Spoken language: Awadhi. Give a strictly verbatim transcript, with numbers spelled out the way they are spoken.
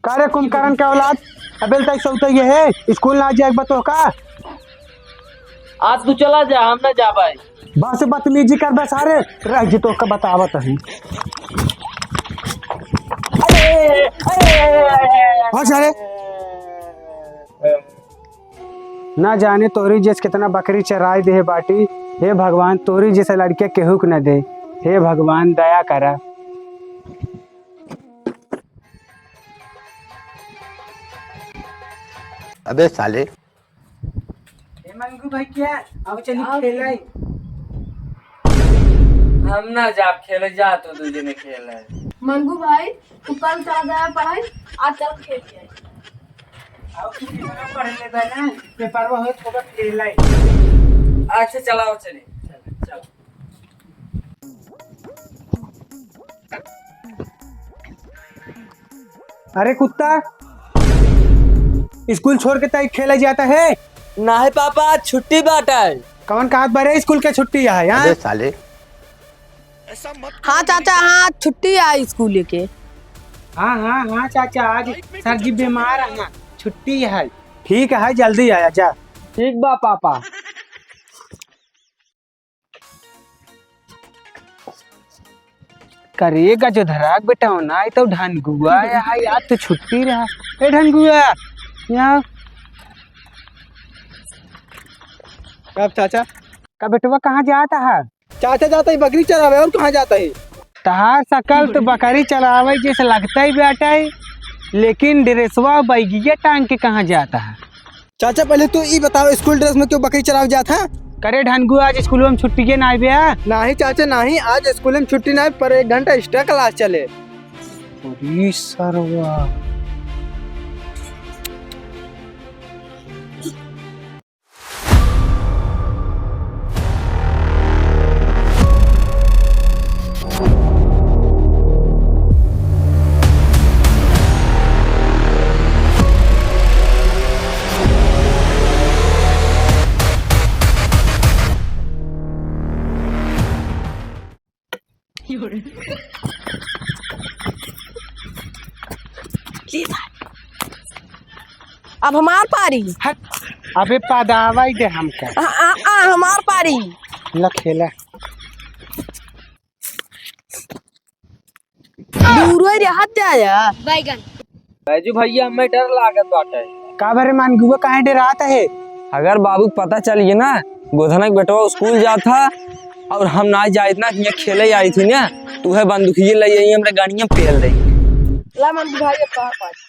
का रे कुंभकर्ण के औलाद, अबे तई सौते ये है, स्कूल ना जाए बतो का? आज तू चला जा, हम ना जा पाए। बस बदतमीजी कर बे सारे, रह जी तो का बतावत है। अरे, अरे, अरे, अरे। हाँ सारे। ना जाने तोहरी जैस कितना बकरी चराई देहे बाटी। हे भगवान, तोहरी जैसे लड़किया केहू के न दे। हे भगवान, दया करा। अबे साले। ए मंगू भाई, क्या? अब चली खेलाई। हम ना जाब खेले, जा तो दू जने खेले। मंगू भाई, तू कल चला गया पढ़ाई, आज चल खेल के आई। अब तू कितना पढ़ लेबे ना, पेपरवा होत होगा खेल लाई। अच्छा, चलाओ, चले। चल, चल। अरे कुत्ता, स्कूल छोड़ के तई खेले जाता है? नाहीं पापा, आज छुट्टी बाटे। कौन कहत बारे स्कूल के छुट्टी है, हाँ? अबे साले। हाँ चाचा, हाँ, छुट्टी है स्कूल के। हाँ, हाँ, हाँ चाचा, आज सर जी बीमार हैं, छुट्टी है। ठीक है, जल्दी आया जा। ठीक बा पापा। करे गजोधरा के बेटा होना, आई तो ढनगुआ है, हाँ, आज तो छुट्टी रहा। ए ढनगुआ, यहाँ। कब चाचा? का बेटवा कहाँ जाता है? चाचा जाता ही बकरी चरावे, और कहाँ जाता ही? तहार सकल तो बकरी चरावे जैसे लगता ही बेटा है, लेकिन ड्रेसवा बैगिया टांग के कहाँ जाता है? चाचा, पहले तू ई बताओ, स्कूल ड्रेस में क्यों बकरी चरावे जात है? करे ढनगू, आज स्कूल में छुट्टी के ना आइबे? नाहीं चाचा, नाहीं, आज स्कूल में छुट्टी ना आइबे, पर एक घंटा एक्स्ट्रा क्लास चले। अरे सरवा। अब हमार पारी। हट, अबे पदावा ही दे हमका। आ, आ, आ, हमार पारी। ल खेला। दूर ही रहत जाया। बैगन। बैजू भैया, हमें डर लागत बाटे। का बरे मानगुआ, काहे डेरात है? अगर बाबू के पता चल गया ना, गोधना के बेटवा स्कूल जात था और हम ना जाइत ना, कि यहाँ खेले आई थी ना, तू है बंदूकिये ले आई, हमरा गाड़ियाँ पेल दे। ला मानगू भाई, अब तोहार पास।